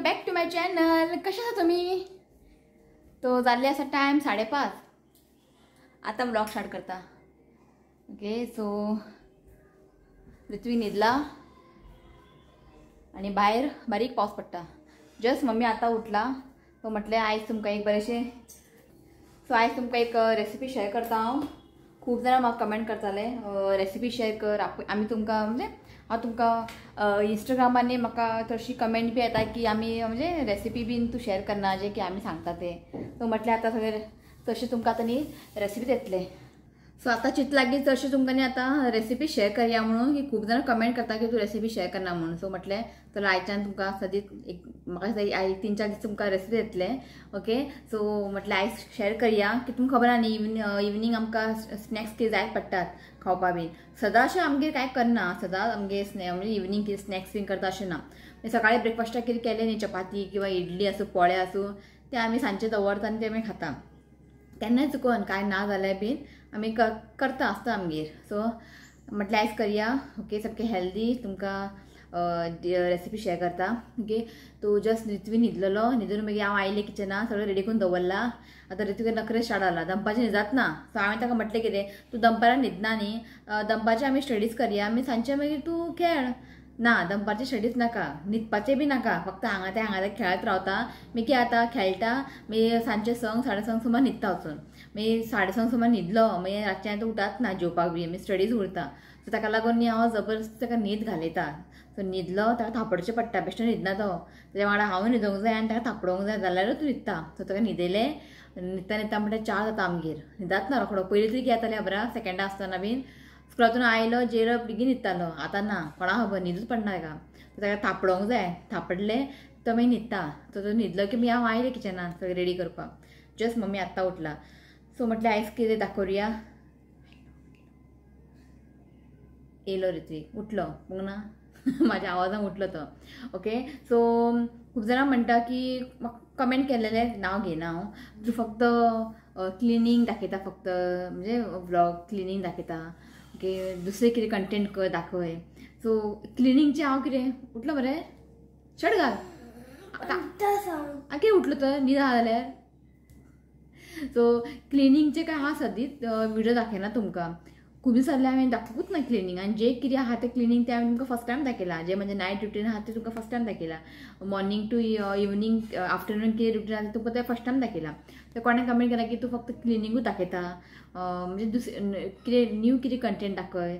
Back to my channel. कशें आसा तुमी? तो जाल्ले आसा टायम 5:30. आतां व्लॉग स्टार्ट करता. ओके, सो ऋत्विक न्हिदला आनी भायर बारीक पावस पडटा. जस्ट मम्मी आतां उठला. सो म्हटलें आयज तुमकां एक बरेंशें, सो आयज तुमकां एक रेसिपी शेअर करता हांव. खूब जाणां म्हाका कमेंट करताले रेसिपी शेअर कर, आमी तुमकां म्हणजे हांव तुमकां इंस्टाग्रामांनी म्हाका तशी कमेंट बी येता की आमी म्हणजे रेसिपी बीन तूं शेअर करना जे की आमी सांगता ते. सो म्हटलें आतां सगळे तशें तुमकां आतां न्ही रेसिपी येतले. सो आतां चिंतलां की चडशें तुमकां न्ही आतां रेसिपी शेअर करया म्हणून, की खूब जाणां कमेंट करता की तूं रेसिपी शेअर करना म्हणून. सो म्हटलें चल आयच्यान तुमकां सदींच एक म्हाका दिसता आयज 3-4 दीस तुमकां रेसिपी येतले. ओके, सो म्हटलें आयज शेअर करया की तुमकां खबर आहा न्ही इवनींग आमकां स्नॅक्स कितें जाय पडटात खावपा बीन. सदां अशें आमगेर कांय करना, सदां आमगेर म्हणजे इवनींग कितें स्नॅक्स बीन करता अशें ना. सकाळी ब्रेकफास्टाक कितें केलें न्ही, चपाती किंवा इडली आसूं पोळे आसूं, ते आमी सांजचे दवरता आनी ते आमी खाता. केन्नाय चुकोन कांय ना जाल्यार बीन आमी करता आसता आमगेर. सो म्हटलें आयज करया. ओके, सामकें हेल्दी तुमकां रेसिपी शेअर करता. ओके, तो जस्ट ऋत्विक न्हिदलेलो, न्हिदून मागीर हांव आयलें किचनान, सगळें रेडी करून दवरलां. आतां ऋत्विक नखरे स्टार्ट जाला, दनपारचें न्हिदत ना. सो हांवें ताका म्हटलें कितें तूं दनपारां न्हिदना न्ही, दनपारचें आमी स्टडीज करया, आमी सांजचें मागीर तूं खेळ. ना, दनपारचें स्टडीज नाका, न्हिदपाचें बी नाका, फक्त हांगा तें हांगा तें खेळत रावता. मागीर आतां खेळटा, मागीर सांजचे 6, 6:30 सुमार न्हिदता वचून. मागीर 6:30 सुमार न्हिदलो, मागीर रातचें आतां उठात ना जेवपाक बी, मागीर स्टडीज उरता. सो ताका लागून न्ही हांव जबरदस्ती ताका न्हीद घालयता. सो न्हिदलो ताका थापडचें पडटा, बेश्टें न्हिदना तो, ताच्या वांगडा हांव न्हिदोंक जाय आनी ताका थापडोंक जाय, जाल्यारूच तूं न्हिदता. सो ताका न्हिदयलें, न्हिदता न्हिदता म्हणल्यार 4 जाता आमगेर. न्हिदात ना रोखडो, पयलीं तरी कितें जातालें खबर आहा, सेकेंडा आसतना बीन स्कुलांतून आयलो जेलो बेगीन न्हिदतालो. आतां ना, कोणाक खबर न्हिदूच पडना ताका. ताका थापडोंक जाय, थापडलें तो मागीर न्हिदता. सो तो न्हिदलो की मागीर हांव आयलें किचनान सगळें रेडी करपाक. जस्ट मम्मी आत्तां उठला. सो म्हटलें आयज कितें दाखोवया. येयलो ऋत्विक, उठलो पळोवंक ना म्हाज्या आवाजान उठलो तो. ओके, सो खूब जाणां म्हणटा की कमेंट केलेलें नांव घेयना हांव, तूं फक्त क्लिनींग दाखयता, फक्त म्हणजे व्लॉग क्लिनींग दाखयता. ओके, दुसरें कितें कंटेंट कर दाखय. सो क्लिनींगचें हांव कितें उठलो मरे, शर्ट घाल आतां कितें उठलो तर न्हीद आहा जाल्यार. सो क्लिनींगचें काय हांव सदींच व्हिडियो दाखयना तुमकां. खूब दीस जाले हांवें दाखोवंकूच ना क्लिनींग, आनी जें कितें आहा तें क्लिनींग तें हांवें तुमकां फर्स्ट टायम दाखयलां. जें म्हणजे नायट रुटीन आहा तें तुमकां फर्स्ट टायम दाखयलां. मॉर्निंग टू इवनींग आफ्टरनून कितें रुटीन आहा तें तुमकां तें फर्स्ट टायम दाखयलां. तर कोणें कमेंट केला की तूं फक्त क्लिनींगूच दाखयता, म्हणजे दुसरें कितें न्यू कितें कंटेंट दाखय.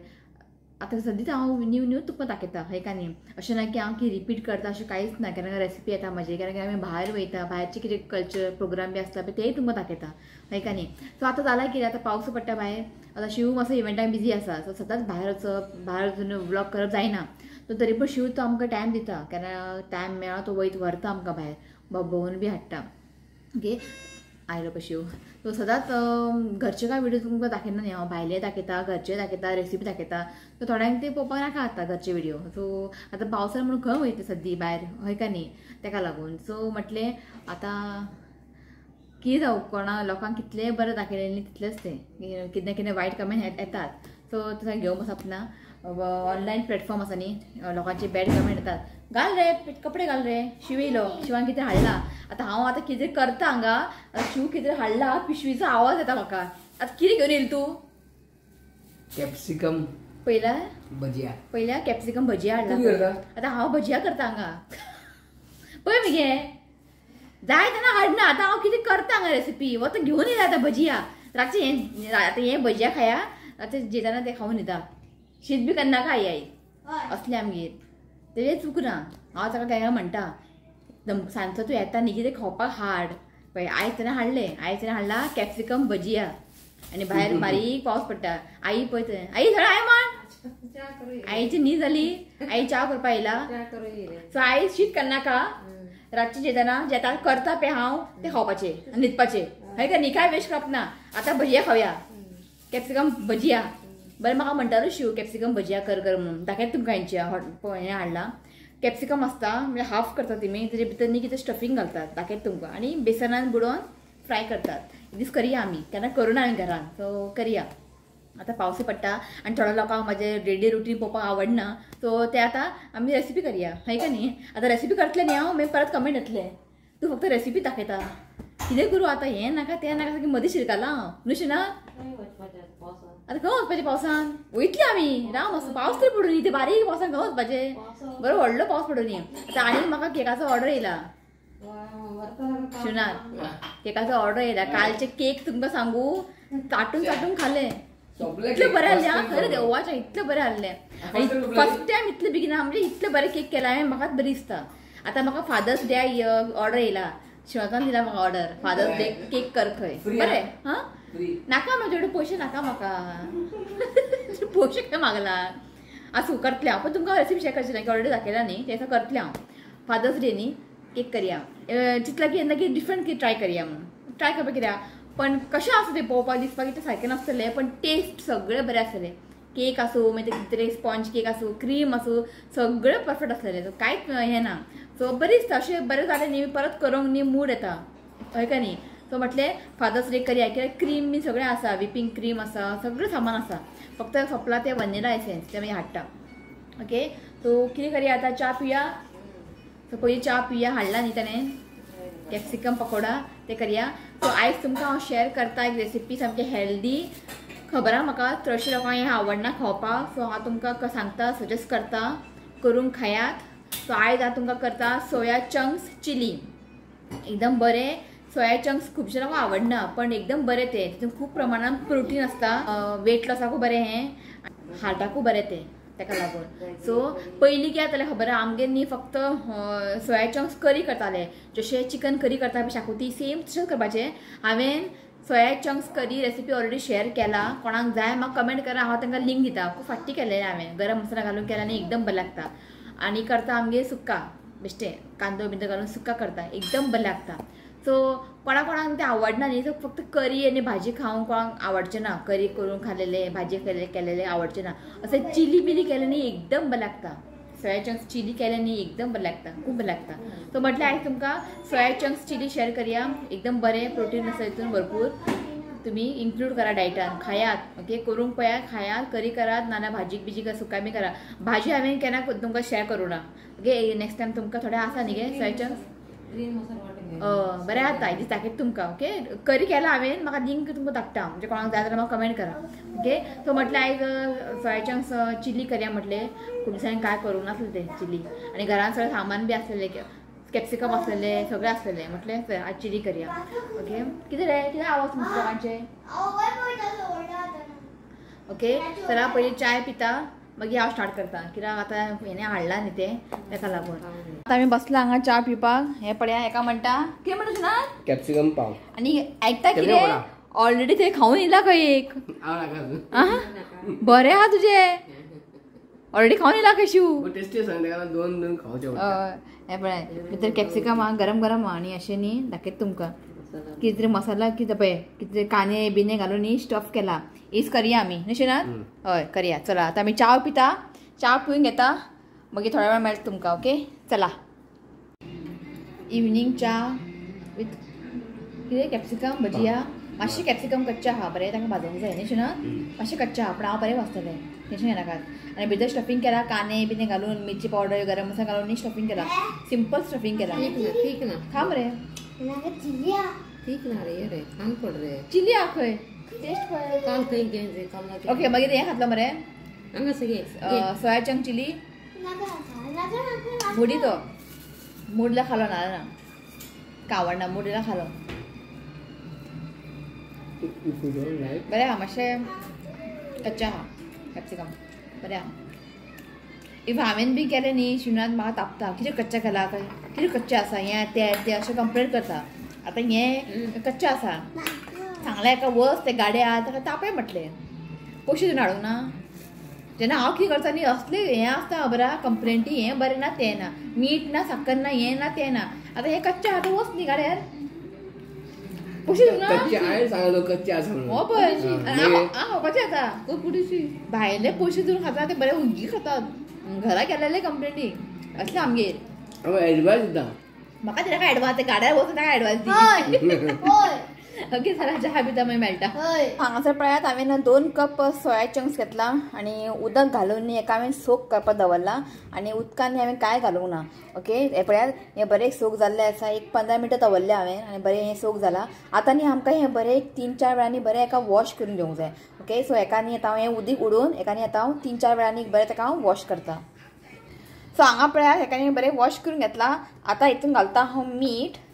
आतां सदींच हांव न्यू न्यू तुमकां दाखयता, हय का न्ही. अशें ना की हांव कितें रिपीट करता अशें कांयच ना. केन्ना केन्ना रेसिपी येता म्हजी, केन्ना केन्ना आमी भायर वयता, भायरचे कितें कल्चर प्रोग्राम बी आसता पळय तेय तुमकां दाखयता, हय का न्ही. सो आतां जालां कितें, आतां पावस पडटा भायर, आतां शिव मातसो इव्हेंटाक बिजी आसा, सो सदांच भायर वचप, भायर वचून व्लॉग करप जायना. सो तरी पण शिव तो आमकां टायम दिता, केन्ना टायम मेळ्ळो तो वयत व्हरता आमकां भायर, भोंवून बी हाडटा. ओके, आयलो पळय शिव. सो सदांच घरचे काय व्हिडियो तुमकां दाखयना न्ही हांव, भायले दाखयता, घरचे दाखयता, रेसिपी दाखयता. सो थोड्यांक ते पळोवपाक नाका आतां घरचे व्हिडियो. सो आतां पावसान म्हणून खंय वयता सद्दी भायर, हय का न्ही, ताका लागून. सो म्हटलें आतां कितें जावं, कोणा लोकांक कितलें बरें दाखयलें न्ही तितलेंच तें, कितें ना कितें वायट कमेंट येतात. सो तशें घेवन बसप ना. ऑनलायन प्लॅटफॉर्म आसा न्ही, लोकांचे बॅड कमेंट येतात. घाल रे कपडे घाल रे, शिव येयलो, शिवान कितें हाडला. आतां हांव आतां कितें करता हांगा, आतां शिव कितें हाडला, पिशवीचो आवाज येता म्हाका. आतां कितें घेवन येयली तूं? कॅप्सिकम पयल्या भजिया, पयल्या कॅप्सिकम भजिया हाडला. आतां हांव भजिया करता हांगा, पळय मगे जाय तेन्ना हाडना. आतां हांव कितें करता हांगा रेसिपी, वता घेवन येयला आतां भजिया. रातचें हें आतां हें भजिया खाया, रातचें जेताना तें खावन न्हिदा, शीत बी करनाका आई आई असलें आमगेर. तेजें चुकना, हांव ताका केन्ना म्हणटा सांजचो तूं येता न्ही कितें खावपाक हाड. पळय आयज तेणें हाडलें, आयज तेणें हाडला कॅप्सिकम भजिया. आनी भायर बारीक पावस पडटा. आई पळय थंय, आई थंय I म्हण, आईची न्हीद जाली, आई च्या करपा येयला. सो आई शीत करनाका, रातचें जेताना जेता करता पळय हांव तें खावपाचें आनी न्हिदपाचें, हय का न्ही, काय वेस्ट करप ना. आतां भजिया खावया, कॅप्सिकम भजिया. बरें म्हाका म्हणटालो शिव कॅप्सिकम भजिया कर कर म्हणून, दाखयता तुमकां हेंचे हें हाडलां. कॅप्सिकम आसता म्हणजे हाफ करता तुमी, तेजे भितर न्ही कितें स्टफींग घालतात, दाखयता तुमकां. आनी बेसनान बुडोवन फ्राय करतात. एक दीस करया आमी, केन्ना करूं ना हांवें घरान, सो करया. आतां पावसूय पडटा आनी थोड्या लोकांक म्हाजें डेली रुटीन पळोवपाक आवडना, सो ते आतां आमी रेसिपी करया, हय का न्ही? आतां रेसिपी करतले न्ही हांव, मागीर परत कमेंट येतले तूं फक्त रेसिपी दाखयता, कितें करूं आतां, हें नाका तें नाका, सारकें मदीं शिरकालां हांव न्हू शिना. आतां खंय वचपाचें पावसान? वयतली आमी, राव मातसो, पावस तरी पडूं न्ही, ते बारीक पावसान खंय वचपाचें, बरो व्हडलो पावस पडूं न्ही. आतां आनी म्हाका केकाचो ऑर्डर येयला शिवनाथ, केकाचो ऑर्डर येयला. कालचे केक तुमकां सांगू, चाटून चाटून खाले, इतले बरें आहले. आं खरें देवाचें इतलें बरें आहलें. आनी फर्स्ट टायम इतले बेगीन म्हणजे इतले बरें केक केला हांवें, म्हाकाच बरें दिसता. आतां म्हाका फादर्स डे ऑर्डर येयला, शिवनाथान दिला म्हाका ऑर्डर, फादर्स डे केक कर खंय, बरें. हां नाका म्हाजे कडेन पयशे नाका म्हाका, पयशे खंय मागला. आसूं करतलें हांव, पण तुमकां रेसिपी शेअर करचें ना, ऑलरेडी दाखयला न्ही, तें करतलें हांव. फादर्स डे न्ही केक करया, चिंतलां की येन्ना की डिफरंट कितें ट्राय करया म्हणून. ट्राय करपाक कित्याक, पण कशें आसा तें पळोवपाक दिसपाक इतलें सारकें नासतलें, पण टेस्ट सगळें बरें आसतलें. केक आसूं, मागीर कितें स्पॉन्ज केक आसूं, क्रीम आसूं, सगळें परफेक्ट आसलेलें, सो कांयच हें ना. सो बरें दिसता, अशें बरें जालें न्ही परत करूंक न्ही मूड येता, हय का न्ही? सो म्हटलें फादर्स डे करया, कित्याक क्रीम बी सगळें आसा, विपींग क्रीम आसा, सगळें सामान आसा, फक्त सोंपलां तें वनिला एसेन्स, तें मागीर हाडटा. ओके, सो कितें करया आतां, च्या पिया. सो पयलीं च्या पिया, हाडला न्ही ताणें कॅप्सिकम पकोडा, ते करया. सो आयज तुमकां हांव शेअर करता एक रेसिपी सामकी हेल्दी. खबर आहा म्हाका चडशे लोकांक हें आवडना खावपाक, सो हांव तुमकां सांगता, सजेस्ट करता करून खायात. सो आयज हांव तुमकां करता सोया चंक्स चिली. एकदम बरें सोया चंक्स खुबशे लोकांक आवडना, पण एकदम बरें तें, तितून खूब प्रमाणान प्रोटीन आसता, वेट लॉसाकूय बरें हें, हार्टाकूय बरें तें, ताका लागून. सो पयलीं कितें जातालें खबर आहा, आमगेर न्ही फक्त सोया चंक्स करी करताले, जशें चिकन करी करता शाकुती सेम तशेंच करपाचें. हांवें soya chunks curry recipe already share केला, कोणाक जाय म्हाका कमेंट करा, हांव तांकां लिंक दिता. खूब फाटी केलेलें हांवें, गरम मसाला घालून केला आनी एकदम बरें लागता. आनी करता आमगेर सुक्का, बेश्टें कांदो बिंदो घालून सुक्का करता, एकदम बरें लागता. सो कोणा कोणाक तें आवडना न्ही, सो फक्त करी आनी भाजी खावंक कोणाक आवडचें ना, करी करून खालेलें भाजी केलेलें आवडचें ना. अशें चिली बिली केलें न्ही एकदम बरें लागता, सोया चंक्स चिली केलें न्ही एकदम बरें लागता, खूब बरें लागता. सो म्हटलें आयज तुमकां सोया चंक्स चिली शेअर करया, एकदम बरें प्रोटीन आसा हितून भरपूर, तुमी इन्क्लूड करा डायटान, खायात. ओके, करूंक पळयात, खायात, करी करात, नाजाल्यार भाजीक बिजी सुका बी करा. भाजी हांवें केन्ना तुमकां शेअर करूं ना. ओके, नेक्स्ट टायम तुमकां थोडें आसा न्ही गे सोया चंक्स, बरें जाता एक दीस दाखयता तुमकां. ओके, करी केला हांवें, म्हाका लिंक तुमकां धाडटा, म्हणजे कोणाक जाय जाल्यार म्हाका कमेंट करा. ओके, सो म्हटलें आयज सोया चंक्स चिली करया म्हटलें, खूब दिसांनी काय करूंक नासलें तें चिली, आनी घरान सगळें सामान बी आसलेलें, कॅप्सिकम आसलेलें, सगळें आसलेलें, म्हटलें आज चिली करया. ओके, कितें रे, कितें आवाज तुमच्या लोकांचे? ओके, चला पयलीं चाय पिता, मागीर हांव स्टार्ट करता, कित्याक आतां हेणें हाडलां न्ही तें, ताका लागून. आतां आमी बसला हांगा च्या पिवपाक. हें पळया, हेका म्हणटा कितें म्हणटा शिवनाथ? कॅप्सिकम पाव. आनी आयकता कितें, ऑलरेडी ते खावन येयला खंय एक, बरें आहा तुजें, ऑलरेडी खावन येयला खंय शिव. टेस्टी आसा, दोन दोन खावचें. हें पळय भितर कॅप्सिकम आहा, गरम गरम आहा, आनी अशें न्ही दाखयता तुमकां कितें तरी मसाला, कितें पळय कितें कांदे बिने घालून न्ही स्टफ केला. Is करया आमी न्ही शिवनाथ? हय करया. चला आतां आमी च्या पिता, च्या पिवन घेता, मागीर थोड्या वेळ मेळटा तुमकां. ओके, चला. इवनींग च्या विथ कितें कॅप्सिकम भजिया, मातशें कॅप्सिकम कच्चा आहा, बरें तांकां भाजूंक जाय न्ही शिवनाथ, मातशें कच्चा आहा, पण हांव बरें भाजतलें, टेंशन घेनाकात. आनी भितर स्टफींग केला, कांदे बिने घालून, मिरची पावडर, गरम मसाला घालून न्ही स्टफींग केला, सिंपल स्टफींग केला. खा मरे चिली आहा खंय, टेस्ट पळय. ओके, मागीर हें खातलो मरे सोया चंक चिली, मुडी तो मुडला खालो ना ना कावडना, मुडीला खालो बरें आहा, मातशें कच्चा आहा कॅप्सिकम, बरें आहा. If हांवें बी केलें न्ही शिवनाथ म्हाका तापता, कितें कच्चा केला काय, कितें कच्चें आसा हें तें तें, अशें कंप्लेन करता. आतां हें कच्चें आसा सांगलें एका वच ते गाड्या ताका तापय म्हटलें, पयशे दिवन हाडूंक ना. जेन्ना हांव कितें करता न्ही असलें हें आसता खबर आहा, कंप्लेंटी हें बरें ना तें ना, मीठ ना साकर ना, हें ना तें ना. आतां हें कच्चें आहा वच न्ही गाड्यार, पयशे दिवंक ना. हो पळय हांव खावपाचें आतां, भायले पयशे दिवन खाता ते बरे हुंगी खातात, घरा केलेले कंप्लेंटी असले आमगेर. एडवान्स दिता म्हाका ताका एडवान्स, गाड्यार वचून ताका एडवान्स दी. ओके चला चहा पिता मागीर मेळटा. हांगासर पळयात हांवें 2 कप सोया चंक्स घेतला आनी उदक घालून हेका हांवें सोक करपाक दवरला आनी उदकान हांवें कांय घालूंक ना. ओके हे पळयात हें बरें सोक जाल्लें आसा. एक 15 मिनटां दवरलें हांवें आनी बरें हें सोक जाला. आतां न्ही आमकां हें बरें एक 3-4 वेळांनी बरें हेका वॉश करून घेवंक जाय. ओके सो हेका न्ही आतां हांव हें उदीक उडोवन हेका न्ही आतां हांव 3-4 वेळांनी बरें ताका हांव वॉश करता. सो हांगा पळयात हेका न्ही बरें वॉश करून घेतला. आतां हितून घालता हांव मीठ.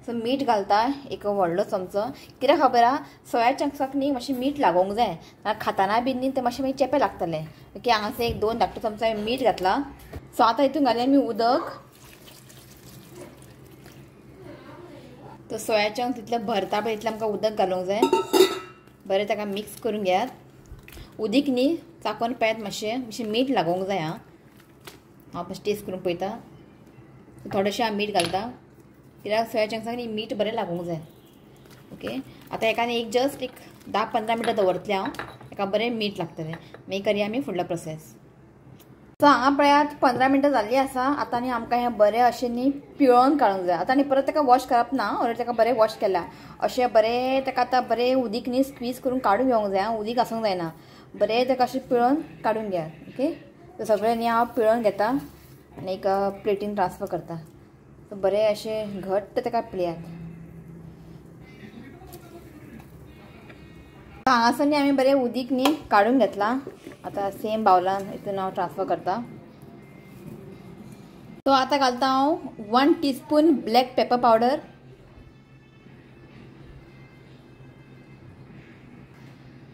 सो मीठ घालता एक व्हडलो चमचो. कित्याक खबर आहा सोया चंक्साक न्ही मातशें मीठ लागोंक जाय, खाताना बीन न्ही तें मातशें मागीर चेपें लागतलें. ओके हांगासर एक 2 धाकटो चमचो हांवें मीठ घातला. सो आतां हितून घालया आमी उदक. तो सोया चंक्स तितले भरता पळय तितलें आमकां उदक घालूंक जाय. बरें ताका मिक्स करून घेयात. उदीक न्ही चाकोन पळयात मातशें मातशें मीठ लागोंक जाय. आं हांव मातशें टेस्ट करून पळयता. थोडेशें हांव मीठ घालता कित्याक सोया चंक्साक न्ही मीठ बरें लागूंक जाय. ओके आतां हेका न्ही एक जस्ट एक 10-15 मिनटां दवरतलें हांव, हेका बरें मीठ लागतलें. मागीर करया आमी फुडलो प्रोसेस. सो हांगा पळयात 15 मिनटां जाल्लीं आसा. आतां न्ही आमकां हें बरें अशें न्ही पिळोवन काडूंक जाय. आतां न्ही परत ताका वॉश करप ना, ऑलरेडी ताका बरें वॉश केलां. अशें बरें ताका आतां बरें उदीक न्ही स्क्वीज करून काडून घेवंक जाय. उदीक आसूंक जायना, बरें ताका अशें पिळोवन काडून घेयात. ओके सगळें न्ही हांव पिळोवन घेता आनी एक प्लेटीन ट्रान्सफर करता. बरें अशें घट्ट ताका पिळयात. हांगासर न्ही आमी बरें उदीक न्ही काडून घेतलां. आतां सेम बावलान हितून हांव ट्रान्सफर करता. सो आतां घालता हांव 1 teaspoon black pepper powder.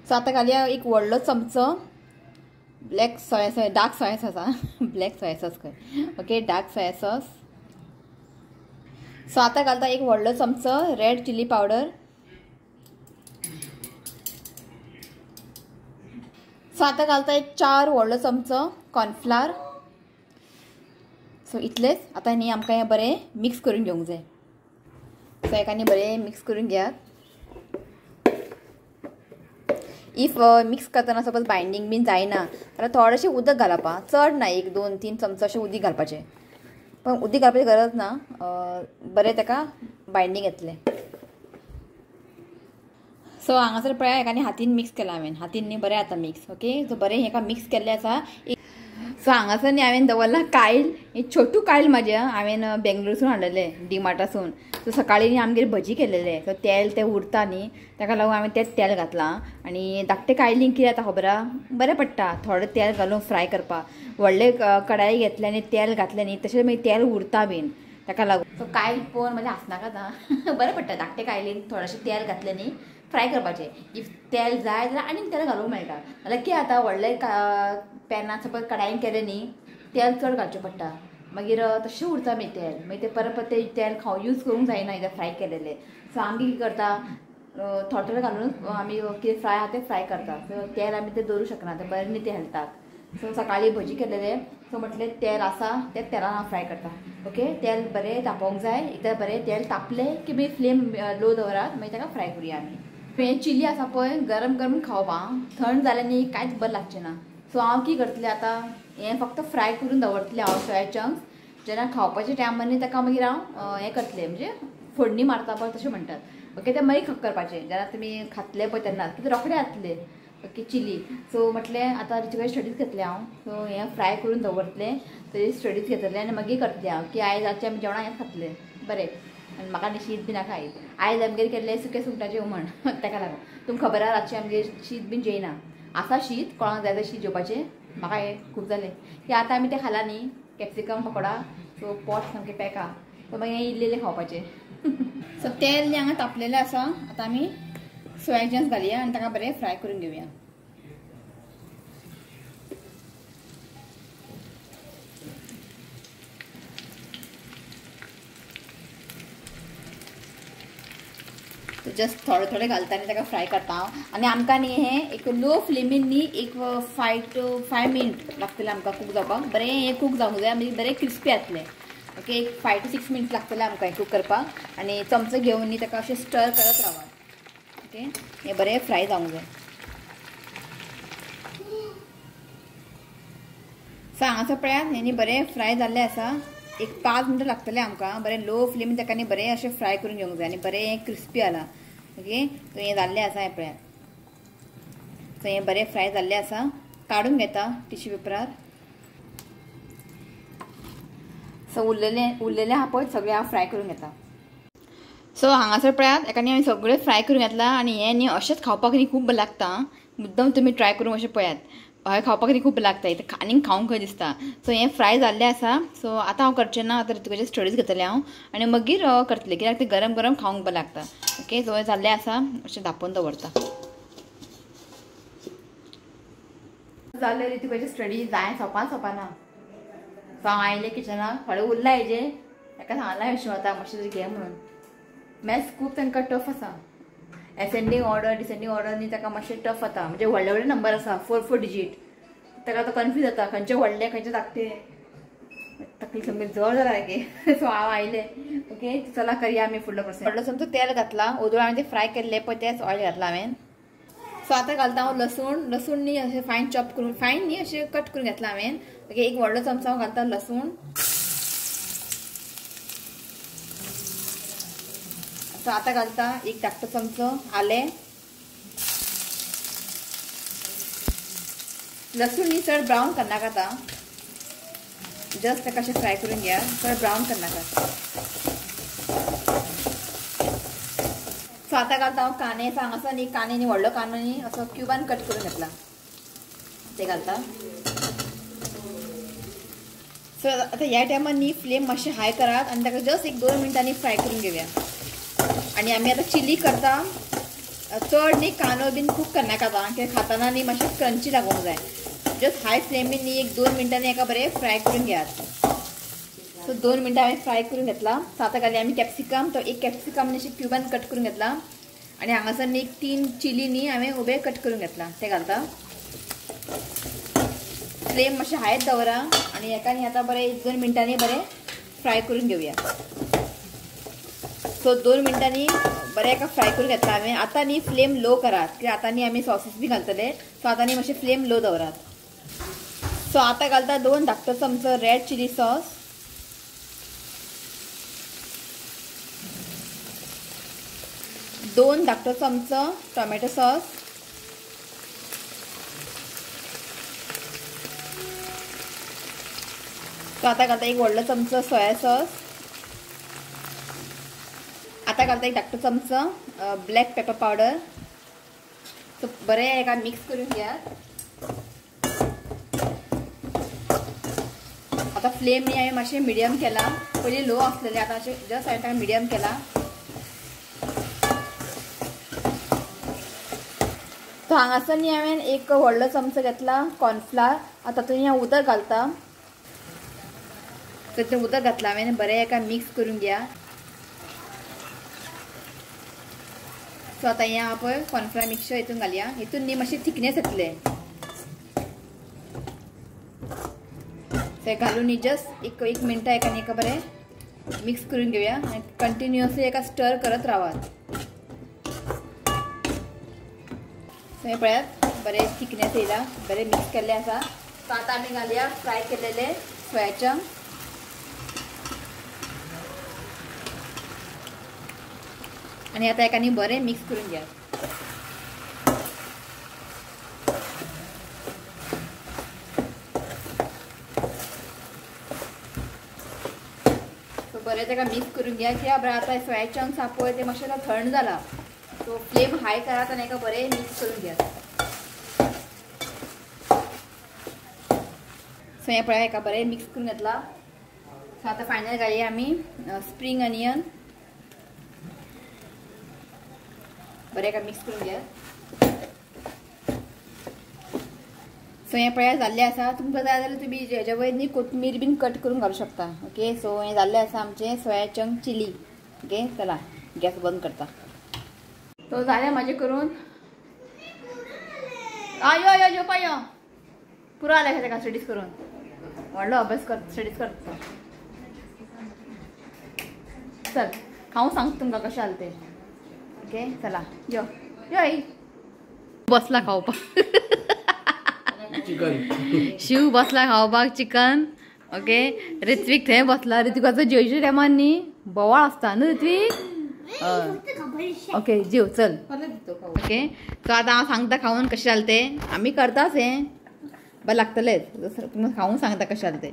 So आतां घालया एक व्हडलो चमचो black soya sauce, dark soya sauce. आं ब्लॅक सोया सॉस खंय. Okay dark soya sauce. So आतां घालता एक व्हडलो चमचो रेड चिली पावडर. सो आतां घालता एक 4 व्हडलो चमचो कॉर्नफ्लावर. सो इतलेंच. आतां न्ही आमकां हें बरें मिक्स करून घेवंक जाय. सो हेका न्ही बरें मिक्स करून घेयात. If mix करतना सपोज बायंडींग बीन जायना जाल्यार थोडेशें उदक घालप, चड ना, 1 2 3 चमचो अशें उदीक घालपाचें, पण उदीक घालपाची गरज ना, बरें ताका बायंडींग येतलें. सो हांगासर पळया हेका न्ही हातीन मिक्स केलां हांवें, हातीन न्ही बरें आतां मिक्स. ओके सो बरें हेका मिक्स केल्लें आसा. सो हांगासर न्ही हांवें दवरलां कायल, हें छोटू कायल म्हाजें हांवें बेंगलोरसून हाडलेलें डिमार्टासून. सो सकाळीं न्ही आमगेर भजी केलेले, सो तेल तें उरता न्ही ताका लागून हांवें तें तेल घातलां. आनी धाकटे कायलीन कितें जाता खबर आहा, बरें पडटा थोडें तेल घालून फ्राय करपाक. व्हडले कडाई घेतलें आनी तेल घातलें न्ही तशें मागीर तेल उरता बीन, ताका लागून. सो कायल पळोवन म्हाजें हांसनाकात आं, बरें पडटा धाकटे कायलीन थोडेशें तेल घातलें न्ही फ्राय करपाचें. If तेल जाय जाल्यार आनीक तेल घालूंक मेळटा. नाल्यार कितें जाता व्हडले पॅनान सपोज कडायेन केलें न्ही तेल चड घालचें पडटा, मागीर तशें उरता मागीर तेल, मागीर तें परत परत तें तेल खावं यूज करूंक जायना एकदां फ्राय केलेलें. सो आमी कितें करता थोडें थोडें घालून आमी कितें फ्राय आहा तें फ्राय करता. सो तेल आमी तें दवरूं शकना, तें बरें न्ही तें हेल्थाक. सो सकाळीं भजी केलेले, सो म्हटलें तेल आसा तें तेलान हांव फ्राय करता. ओके तेल बरें तापोवंक जाय. एकदां बरें तेल तापलें की मागीर फ्लेम लो दवरात, मागीर ताका फ्राय करुया आमी. हें चिली आसा पळय गरम गरम खावप आं, थंड जालें न्ही कांयच बरें लागचें ना. सो हांव कितें करतलें आतां हें फक्त फ्राय करून दवरतलें हांव सोया चंक्स, जेन्ना खावपाच्या टायमार न्ही ताका मागीर हांव हें करतलें, म्हणजे फोडणी मारता पळय तशें म्हणटात. ओके तें मागीर करपाचें जेन्ना तुमी खातले पळय तेन्ना, कितें रोखडें जातलें. Okay chilli. सो म्हटलें आतां रिची स्टडीज घेतलें हांव, सो हें फ्राय करून दवरतलें, तरी स्टडीज घेतलें आनी मागीर करतलें हांव की आयज रातचें आमी जेवणाक हेंच खातलें बरें. आनी म्हाका न्ही शीत बी नाका आयज, आयज आमगेर केल्लें सुकें सुंगटाचें हुमण ताका लागून तुमकां खबर आहा रातचें आमगेर शीत बीन जेयना. आसा शीत, कोणाक जाय जाल्यार शीत जेवपाचें, म्हाका हें खूब जालें की आतां आमी तें खाला न्ही कॅप्सिकम पकोडा, सो पोट सामकें पॅक आहा, सो मागीर हें इल्लें खावपाचें. सो तेल न्ही हांगा तापलेलें आसा. आतां आमी सोया चंक्स घालया आनी ताका बरें फ्राय करून घेवया. जस्ट थोडे थोडे घालता आनी ताका फ्राय करता हांव. आनी आमकां न्ही हें एक लो फ्लेमीन न्ही एक 5 to 5 minute लागतलें आमकां कूक जावपाक. बरें हें कूक जावंक जाय, मागीर बरें क्रिस्पी जातलें. ओके एक 5 to 6 minutes लागतलें आमकां हें कूक करपाक. आनी चमचो घेवन न्ही ताका अशें स्टर करत रावात. ओके हें बरें फ्राय जावंक जाय. सो हांगासर पळयात हें न्ही बरें फ्राय जाल्लें आसा. एक 5 मिनटां लागतलें आमकां. बरें लो फ्लेमीन ताका न्ही बरें अशें फ्राय करून घेवंक जाय आनी बरें क्रिस्पी जालां. ओके सो हें जाल्लें आसा हें पळयात. सो हें बरें फ्राय जाल्लें आसा, काडून घेता टिश्यू पेपरार. सो उरलेले आहा पळय सगळें हांव फ्राय करून घेता. सो हांगासर पळयात एका न्ही हांवें सगळें फ्राय करून घेतलां आनी हें न्ही अशेंच खावपाक न्ही खूब बरें लागता. मुद्दम तुमी ट्राय करून अशें पळयात, हय खावपाक न्ही खूब लागता, इतलें आनीक खावंक खंय दिसता. सो हें फ्राय जाल्लें आसा. सो आतां हांव करचें ना, आतां ऋतिकाचे स्टडीज घेतलें हांव आनी मागीर करतलें, कित्याक तें गरम गरम खावंक बरें लागता. ओके सो हें जाल्लें आसा, अशें धांपून दवरता. जालें ऋतिकाचे स्टडी जाय सोंपा सोंपा ना. सो हांव आयलें किचनाक, थोडें उरलां हेजें, ताका सांगलां विश्वनाथाक मातशें घे म्हणून. मॅथ्स खूब तांकां टफ आसा, एसेंडींग ऑर्डर डिसेंडींग ऑर्डर न्ही ताका मातशें टफ जाता. म्हणजे व्हडले व्हडले नंबर आसा, 4 4 डिजीट, ताका तो कन्फ्यूज जाता खंयचे व्हडले खंयचे धाकटे, तकली सामकी जड जाला की. सो हांव आयलें. ओके चला करया आमी फुडलो प्रोसेस. व्हडलो चमचो तेल घातला, ओदोळ हांवें तें फ्राय केल्लें पळय तेंच ऑयल घातलां हांवें. सो आतां घालता हांव लसूण. लसूण न्ही अशें फायन चॉप करून, फायन न्ही अशें कट करून घेतलां हांवें. ओके एक व्हडलो चमचो हांव घालता लसूण. सो आतां घालता एक धाकटो चमचो आलें. लसूण न्ही चड ब्रावन करनाका आतां, जस्ट ताका अशें फ्राय करून घेया, चड ब्रावन करनाका. सो आतां घालता हांव कांदे. सो हांगासर न्ही कांदे न्ही व्हडलो कांदो न्ही असो क्युबान कट करून घेतला, ते घालता. सो आतां ह्या टायमार न्ही फ्लेम मातशें हाय करात आनी ताका जस्ट एक 2 मिनटांनी फ्राय करून घेवया. आनी आमी आतां चिली करता, चड न्ही कांदो बीन खूब करनाका आतां, कित्याक खाताना न्ही मातशें क्रंची लागूंक जाय. जस्ट हाय फ्लेमीन न्ही एक 2 मिनटांनी एका बरें फ्राय करून घेयात. सो 2 मिनटां हांवें फ्राय करून घेतला. सो आतां घालया आमी कॅप्सिकम. तो एक कॅप्सिकम न्ही अशें क्युबान कट करून घेतला आनी हांगासर न्ही एक 3 चिली न्ही हांवें उबे कट करून घेतला, ते घालता. फ्लेम मातशें हायच दवरा आनी एका न्ही आतां बरें 1-2 मिनटांनी बरें फ्राय करून घेवया. सो 2 मिनटांनी बरें एका फ्राय करून घेतला हांवें. आतां न्ही फ्लेम लो करात, कित्याक आतां न्ही आमी सॉसीस बी घालतले. सो आतां न्ही मातशें फ्लेम लो दवरात. सो आतां घालता 2 धाकटो चमचो रेड चिली सॉस, 2 धाकटो चमचो टोमॅटो सॉस, सो आतां घालता एक व्हडलो चमचो सोया सॉस, आतां घालता एक धाकटो चमचो ब्लॅक पेपर पावडर. सो बरें एका मिक्स करून घेयात. आतां फ्लेम न्ही हांवें मातशें मिडियम केला, पयलीं लो आसलेलें, आतां मातशें जस्ट हांवें ताका मिडियम केला. सो हांगासर न्ही हांवें एक व्हडलो चमचो घेतला कॉर्नफ्लावर. आतां तातूंत हांव उदक घालता. सो तें उदक घातलां हांवें, बरें एका मिक्स करून घेया. सो आतां हें हांव पळय कॉर्नफ्लावर मिक्सचर हितून घालया. हितून न्ही मातशें थिकनेस येतलें. सो घालून न्ही जस्ट एक मिनटां एका एका बरें मिक्स करून घेवया आनी कंटिन्युअसली एका स्टर करत रावात. सो हें पळयात बरें थिकनेस येयला, बरें मिक्स केल्लें आसा. सो आतां आमी घालया फ्राय केलेले सोया चंक्स. आनी आतां एका न्ही बरें मिक्स करून घेयात. सो बरें ताका मिक्स करून घेया, कित्याक बरें आतां सोया चंक्स आहा पळय ते मातशें आतां थंड जाला. सो फ्लेम हाय करात आनी एका बरें मिक्स करून घेयात. सो हें पळया एका बरें मिक्स करून घेतला. सो आतां फायनल घालया आमी स्प्रींग अनियन, बरें एका मिक्स करून घेयात. सो हें पळया जाल्लें आसा. तुमकां जाय जाल्यार तुमी हेज्या वयर न्ही कोथमीर बीन कट करून घालूं शकता. ओके सो हें जाल्लें आसा आमचें सोया चंक चिली. ओके चला गॅस बंद करता. सो जालें म्हाजें करून. यो यो जेवपा यो, पुरो जालें ताका स्टडीज करून, व्हडलो अभ्यास कर, स्टडीज करता. चल खावूं सांगता तुमकां कशें जालें तें. ओके चला यो यो आई बसला खावपाक. चिकन शिव बसला खावपाक चिकन. ओके ऋत्विक थंय बसला. ऋत्विकाचो जेवच्या टायमार न्ही बोवाळ आसता न्हू ऋत्विक? ओके जीव चल. ओके सो आतां हांव सांगता खावन कशें जालें तें. आमी करताच हें बरें लागतलेंच. तुमकां खावन सांगता कशें जालें तें.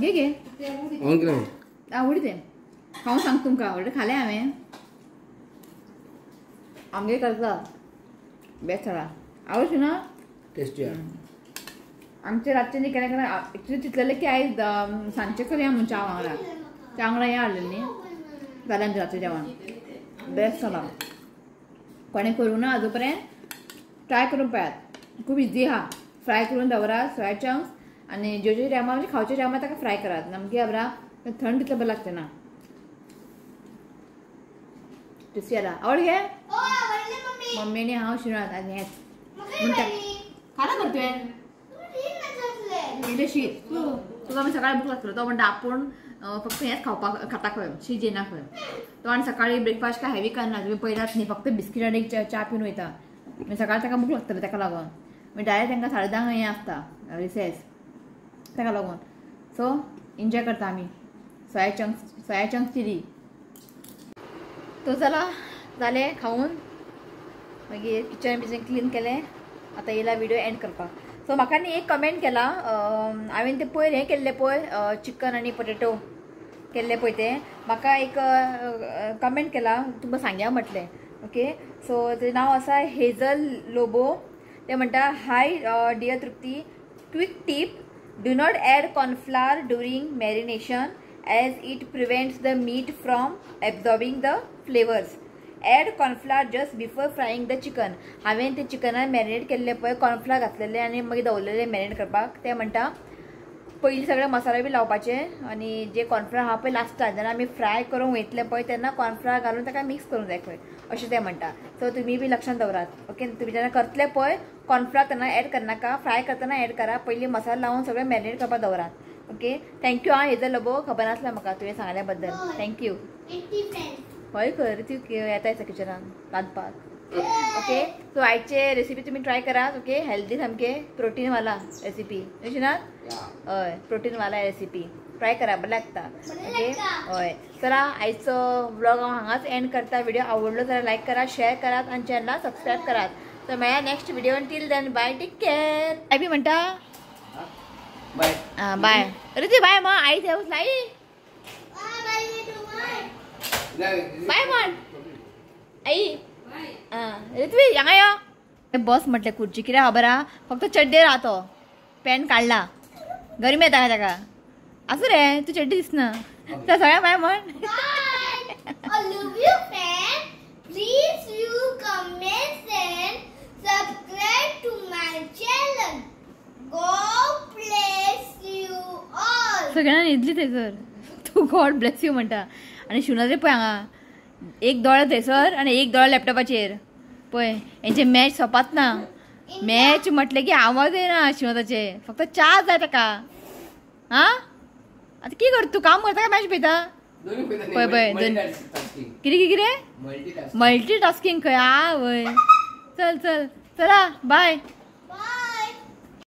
घे घे आवडी तें खावन सांग तुमकां. ऑलरेडी खालें हांवें. आमगे करता बेस्ट जाला. आवडशी ना टेस्टी. आमचे रातचे न्ही केन्ना केन्ना एक्चुली चिंतलेलें की आयज सांजचें करया म्हूण च्या वांगडा. च्या वांगडा हें हाडलें न्ही जालें आमचें रातचें जेवण बेस्ट जाला. कोणें करूं ना आजू पर्यंत ट्राय करून पळयात. खूब इजी आहा. फ्राय करून दवरात सोया चंक्स आनी जेवचे टायमार म्हणजे खावच्या टायमार ताका फ्राय करात. सामकी खबर थंड तितलें बरें लागचें ना. टेस्टी जाला. आवड गे मम्मी आनी हांव शिणात आनी हेंच म्हणटा खाला कर तुवें इल्लें शीत. तुका आमी सकाळी भूक लागतलो. तो म्हणटा आपूण फक्त हेंच खावपाक खाता खंय शीत जेना खंय. तो आनी सकाळी ब्रेकफास्ट काय हेवी करना. तुमी पळयतात न्ही फक्त बिस्कीट आनी च्या पिवन वयता. मागीर सकाळी ताका भूक लागतली ताका लागून. मागीर डायरेक्ट तांकां 10:30 हें आसता रिसेस ताका लागून. सो एन्जॉय करता आमी सोया चंक्स चिली. तो चला जालें खावन. मागीर किचन बिचन क्लीन केलें. आतां येयला व्हिडिओ एंड करपाक. सो म्हाका न्ही एक कमेंट केला. हांवें तें पयर हें केल्लें पळय चिकन आनी पोटेटो केल्लें पळय तें म्हाका एक कमेंट केला तुमकां सांगया म्हटलें. ओके सो तेजें नांव आसा हेजल लोबो. ते म्हणटा hi dear Trupti, quick tip, do not add cornflour during marination as it prevents the meat from absorbing the flavours. Add cornflour just before frying the chicken. हांवें ते चिकनान मॅरिनेट केल्लें पळय cornflour घातलेलें आनी मागीर दवरलेलें मॅरिनेट करपाक. ते म्हणटा पयलीं सगळे मसाले बी लावपाचे आनी जे कॉर्नफ्लावर आहा पळय लास्टाक जेन्ना आमी फ्राय करूंक वयतले पळय तेन्ना कॉर्नफ्लावर घालून ताका मिक्स करूंक जाय खंय अशें ते म्हणटा. सो तुमी बी लक्षांत दवरात. ओके तुमी जेन्ना करतले पळय कॉर्नफ्लावर तेन्ना एड करनाका, फ्राय करतना एड करा. पयलीं मसालो लावन सगळें मॅरिनेट करपाक दवरात. Okay thank you. हां हेजल लोबो खबर नासलें म्हाका तुवें सांगल्या बद्दल. Thank you. हय खर ती येता दिसता किचनान रांदपाक. ओके सो आयचे रेसिपी तुमी ट्राय करात. ओके हेल्दी सामके प्रोटीनवाला रेसिपी अशें ना. हय प्रोटीनवाला रेसिपी ट्राय करा बरें लागता. ओके हय चला आयचो व्लॉग हांव हांगाच एंड करता. व्हिडिओ आवडलो जाल्यार लायक करा, शेअर करात आनी चॅनलाक सबस्क्रायब करात. सो मेळया next video. Till then bye, take care. I B म्हणटा बाय बाय. अरे ती बाय मा आई थंय वचला आई बाय म्हण आई. ऋत्वी हांगा यो बस म्हटलें खुर्ची कित्याक खबर आहा फक्त चड्डेर आहा तो पॅन्ट काडला गरमी येता काय ताका. आसूं रे तूं चड्डी दिसना. तर सगळ्या बाय म्हण. Please you comment and subscribe to my channel. God bless you all. सगळ्यांना न्हिदली थंयसर. तूं गॉड ब्लेस you म्हणटा. आनी शिवना रे पळय हांगा एक दोळो थंयसर आनी एक दोळो लॅपटॉपाचेर पळय. हेंचे मॅच सोंपात ना. मॅच म्हटलें की आवाज येना शिवनाथाचे. फक्त च्या जाय ताका. आं आतां कितें करता तूं? काम करता काय मॅच पळयता? पळय पळय दोन कितें कितें मल्टीटास्कींग खंय. आ वय चल चल चला बाय.